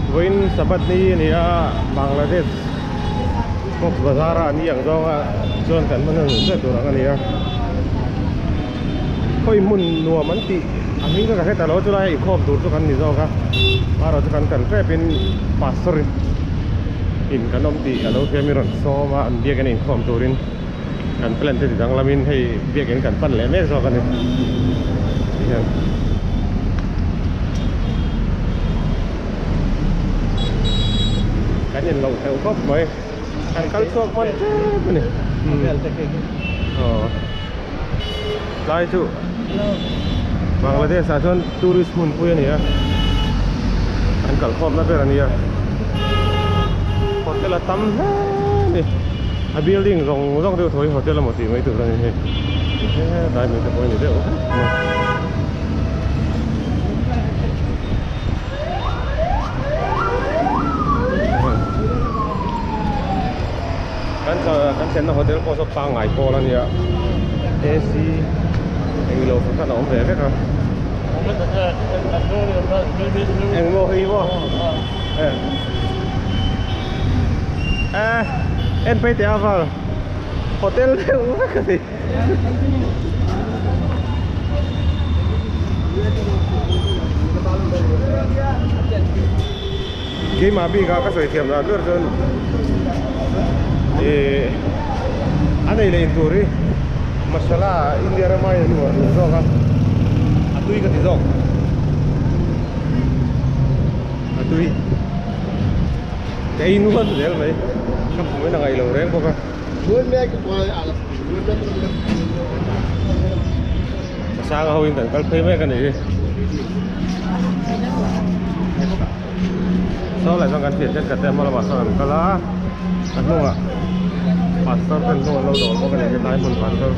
Vawiin Sabbath ni a ni a, Bangladesh Cox Bazar ah ni ang zawnga chuan kan hman hman ber tur ang a ni a. Khawi hmun nuam an tih a hming kha ka hre ta lo a, chulai a inkhawm tur chu kan ni zawk a, amaherawhchu chu kan kal tep in pastor in kan awm tih a lo hria mi rawn sawm a, an biakin a inkhawm turin kan plan te ti danglam in hei biakin kan pan leh mek zawk a ni tihian. Kan in loh hleuh khawp mai kan kal chhuak hman tep a ni aw tlai chu Bangladesh ah chuan tourist hmun pui a ni a an kal khawm na ber a nia hotel a tam hle a ni a building zawng zawng deuh thaw hi hotel emaw tih mai tur a ni hei hetlai mai te pawh hi ni deuh vek mai. Kan kan thlenna hotel pawh saw pangngai pawl a nia AC englo khan a awm ve vek a engmaw hei maw eh en phei teh a val hotel deuh vek a ni. Keimah bik a ka sawi thiam dan ber chuan ih a nei leh intur hi masala India rama in an uar duh zawk a a tui ka ti zawk a tui ka ei nual zel mai ka pum in a ngaih lo reng bawk a. Sanga ho in kan kal phei mek a ni hi. Saw lai chuan kan thian thenkhat te hma lamah sawn an kal a, a hnungah pastor ten hnung an lo dawl bawk a ni hetlai hmun pastor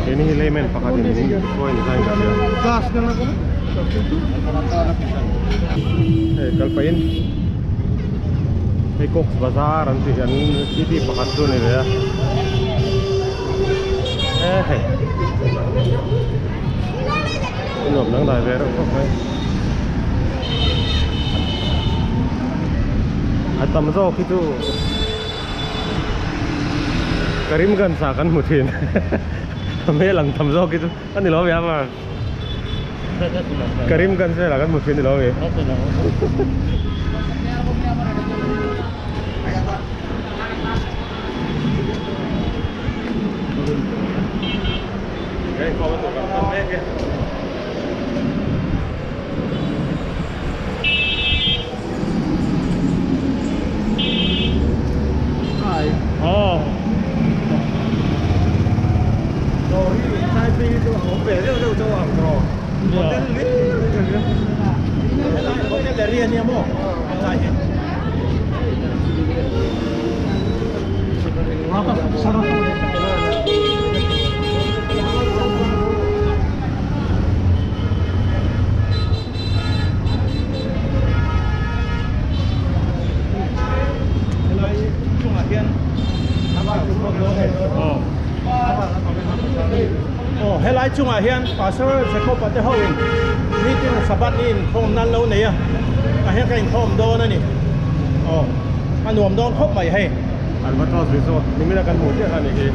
keini hi layman pakhat in min hruai ni tlaiin ka hria. Hei kal pahin hei Cox Bazar an tih an city pakhat chu a ni ve a e hei. Nuam dang dai ve reuh khawp mai. A tam zawk hi chu Karimganj ah kan hmu thin a hmel ang tam zawk hi chu a ni lo ve a var Karimganj velah kan hmu thin a ni lo ve. Helai chungah hian Pastor Jacob a te ho in meeting Sabbath ni inkhawm nan lo nei a, tah hian ka inkhawm dawn a ni. Aw a nuam dawn khawp mai hei. Albatross Resort nimina kan hmuh chiah kha a nih hi.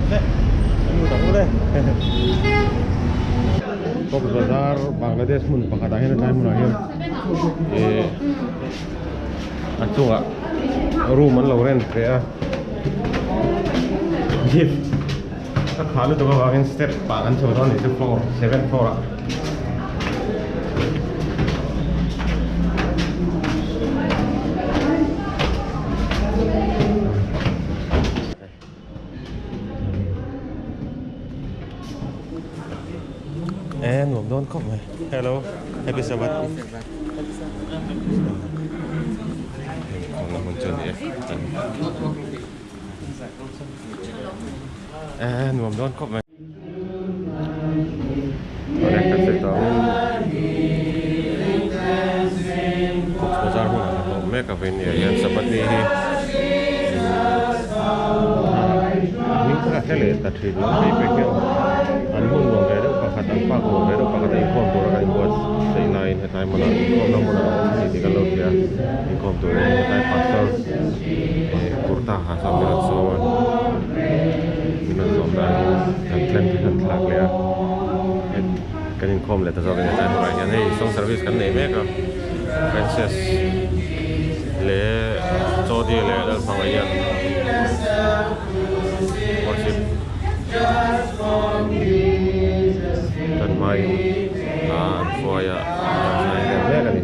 Le kan hmu tak le. Cox Bazar Bangladesh hmun pakhatah hian a tlai hmunah hian eh a chungah room an lo rent ve a. Lift a khah lutuk avangin step ah kan chho dawn a nih chu floor seven floor ah. E nuam dawn khawp mai. Hello, happy Sabbath. Hmun chu a ni e. E nuam dawn khawp mai. Cox Bazar hmunah kan awm mek a vei nia hian Sabbath ni hi hming kha ka hre leh ta thin lo hei pek hian an hmun nuam ve deuh pakhat ang. park nuam ve deuh pakhat a inkhawm tura kan inbuatsaih laiin hetlai hmunah inkhawmna hmunah a awm a ni tih kan lo hria inkhawm turin hetlai pastor eh kurta ha chuan min rawn sawm a min rawn sawm laiin kan plan te kan thlak leh a kan inkhawm leh ta zawk a ni hetlai hmunah hian hei song service kan nei mek a Frances leh Jody leh Lalhmangaih hian worship tan hmain hla an hruai a an zai vel mek a ni.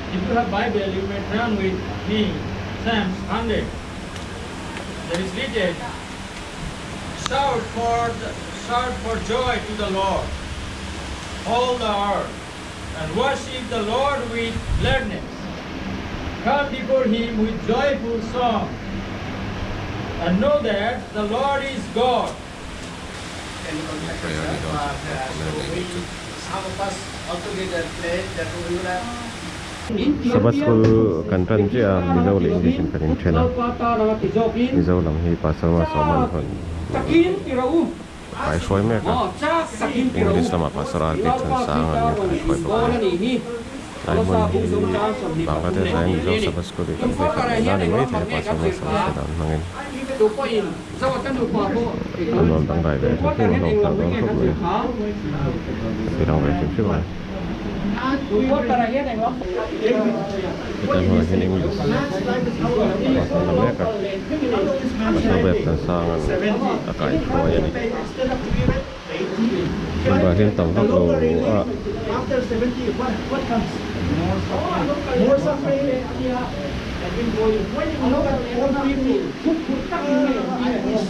If you have Bible, you may turn with me Psalms 100. There is written, Shout for, the, shout for joy to the Lord, all the earth, and worship the Lord with gladness. Come before him with joyful song, and know that the Lord is God. Prayer ni dawn Sabbath school kan tan chiah a Mizo leh English in kan inthen a Mizo lam hi Pastor Malsawman hawn kai hruai mek a English lamah Pastor RK Thansanga an kai hruai bawk a ni tlai hmun hi Bangladesh ah hian Mizo Sabbath school hi kan vei khat leh na ni maithei a Pastor Malsawma hre dan hmangin. A nuam dangdai ve hrim hrim a hlawm thlak dawn khawp mai a a ti lang ve hrim hrim a hetlai hmunah hian english class an la mek a pastor web tan sang a kaihruai a ni number hian tam vak lo a.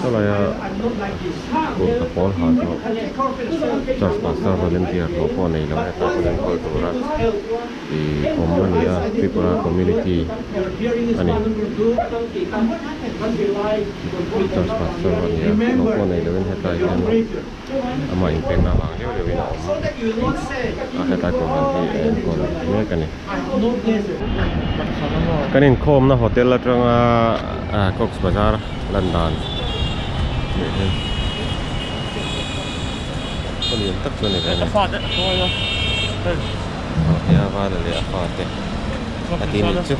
Chulaia kurta pawl ha chu church pastor volunteer hlawh pawh nei lo heta hun enkawl tura ih awm a ni a Tripura community a ni church pastor a ni a hlawh pawh nei loin hetlai hian amah inpekna avang liau liauin a awm a hetlai kohhran hi a enkawl mek a ni. Kan inkhawmna hotel atanga Cox Bazar lan dan leh hi khaw lian tak chu a ni ve a ni. Aw hei a vala leh a fate a ti nih chu.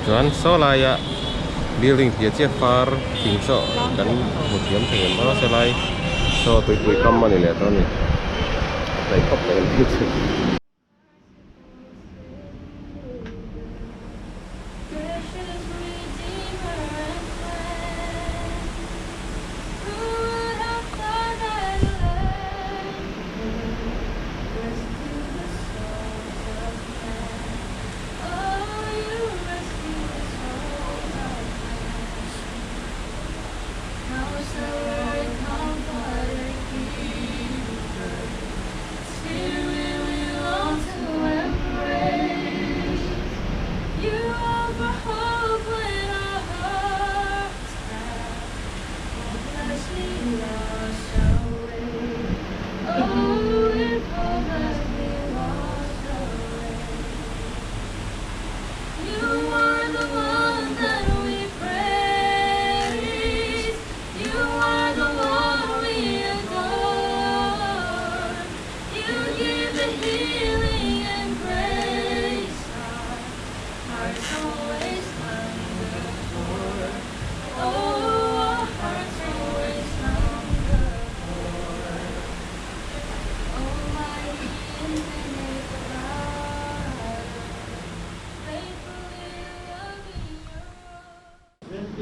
Chuan saw laia building piah chiah far thing saw kan hmu thiam thei em a sawlai saw tuipui kam a ni leh tawh a ni a hnaih khawp mai ang chu.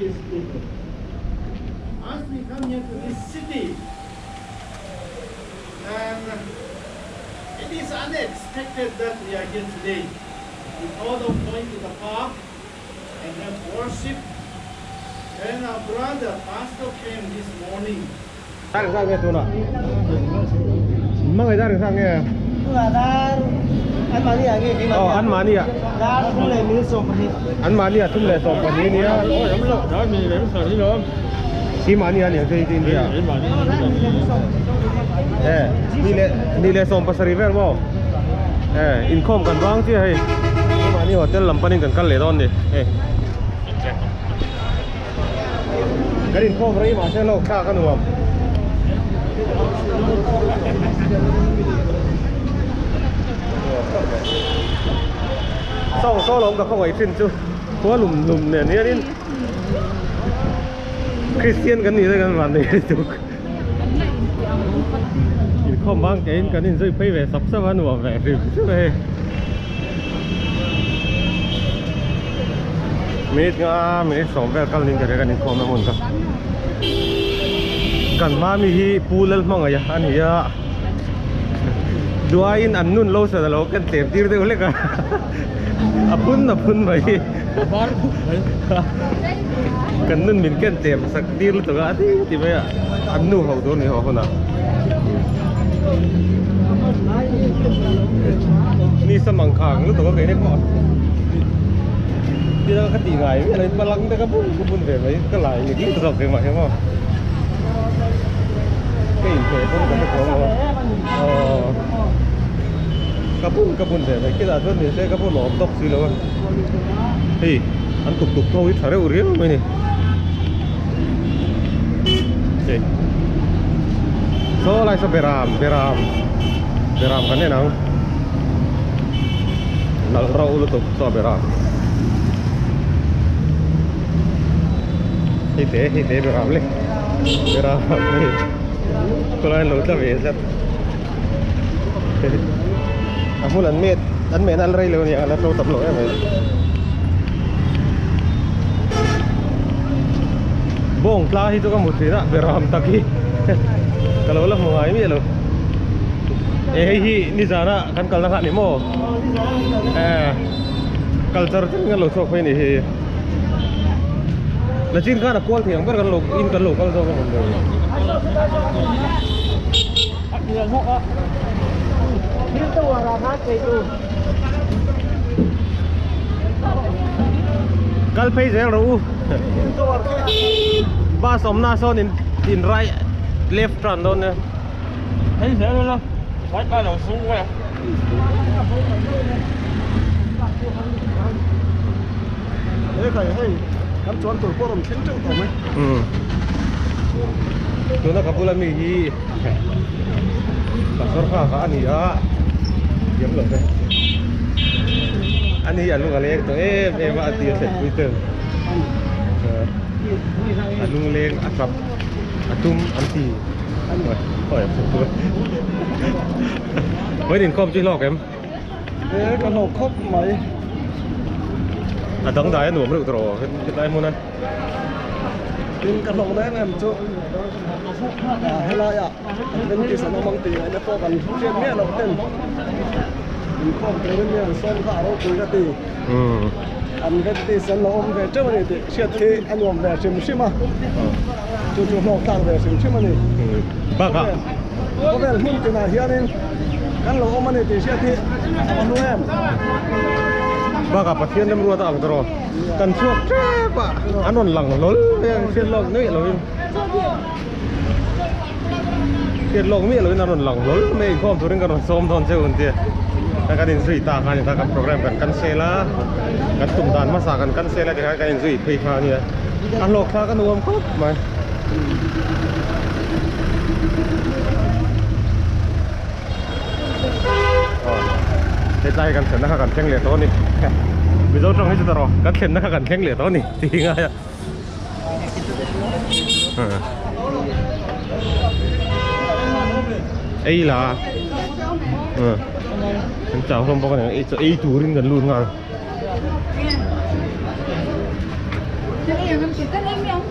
Adventist people. As we come here to this city, and it is unexpected that we are here today. We thought of going to the park and have worship. Then our brother, pastor, came this morning. Dar zat nge tuna? Mangai dar zat nge? Tuna dar an mani ah nge keimah Oh, an mani ah. Dar thum leh mil sawm pahnih. An mani ah thum leh sawm pahnih nia. Khi mani ah niang chei tin nia. Eh, ni leh ni leh sawm pasarih vel maw? Eh, inkhawm kan vang chiah hei. Mahni hotel lam panin kan kal leh dawn ni hei. Kan inkhawm rei mahse lawk thlak a nuam. Sawng saw lawm ka khawngaih thin chu khua lum lum nen hianin Christian kan nih na kan van nei lutuk. Inkhawm vang keiin kan inzui phei ve sap sap a nuam ve hrim hrim a hei. Minute nga minute sawm vel kal ning ka ria kan inkhawm na hmun kha. Kan hma mi hi Pu Lalhmangaih a ni a. Duaiin an nun lo san alo kan tlem tir deuh hlek a. A phun a phun mai. Kan nun min ken tlem sak tir lutuk a ti ti mai a an nu ho tur ni ho hunah ni sa mang khang lutuk a keini pawh ti dang ka tih ngai miah lo in palang te ka bun ka bun ve mai ka lai nik nik zawk keimah hian maw ka inhmeh pawn ka hre tawh lo a aw ka bun ka bun ve mai khitah chuan ni se ka bun awm tawk si lo a. Hei an tuk tuk ho hi tha reuh riau mai a ni hei saw lai saw beram beram beram kan en ang nalh rauh lutuk saw beram hei te hei te beram le beram hei khawlai an lo tla ve tlat a hmun an met an mehna a la rei lo aniang a la tlo tam lo em mai bawng tla hi chu ka hmu thin a beram tak hi ka lo la hmu ngai miah lo e hei hi nizana kan kalna kha a ni maw eh culture thleng kan lo chhuak phei a ni hi nachin khan a kual thei ang ber kan lo in kan lo kal zawk a Kal phei zel rawh u Bus awmna sawn in in right left turn dawn nia. Phei zel ila bike a lo sung mai a. He khai hei kan chuan tur pawh a rawn thleng teuh tawh mai. Tuna ka bula mi hi pastor kha kha a ni a thiam lo ve a ni a lung a leng tawh em em a a ti a thlen pui ten a lung leng a tap a tum an ti vawiin inkhawm chu i hlawk em? E ka hlawk khawp mai. A dangdai a nuam reuh tawh rawh hetlai hmun a. Tin ka hlawk na em em chu helaiah Adventist an awm ang tih ngaihna pawh kan hriat miah loh ten inkhawm turin mi an sawm kha a ropui ka ti. Adventist an lo awm ve teuh a ni tih hriat hi a nuam ve hrim hrim a, chu chu hlawk tlak ve hrim hrim a ni. Bakah Khawvel hmun tinah hianin kan lo awm a ni tih hriat hi a va hlu em? Bakah Pathian remruat a ang ta rawh. Kan chhuak tep a, an rawn lang hlawl mai a, hriat lawk nuih lovin. Hriat lawk miah lovin an rawn lang hlawl mai a, inkhawm turin kan rawn sawm dawn cheu an tia. Kan kan inzui ta kha a ni ta, kan program kan cancel a, kan tum dan hmasa kan cancel a tikhan kan inzui phei kha a nia. A hlawk thlak a nuam khawp mai. Hetlai hi kan thlenna kha kan thleng leh tawh a ni. Mizo tawng hi chu ta rawh, kan thlenna kha kan thleng leh tawh a ni tih hi ngai a. Ei la kan chau hlawm bawk a ni ei turin kan lut nghal. Miang, kan ei miang.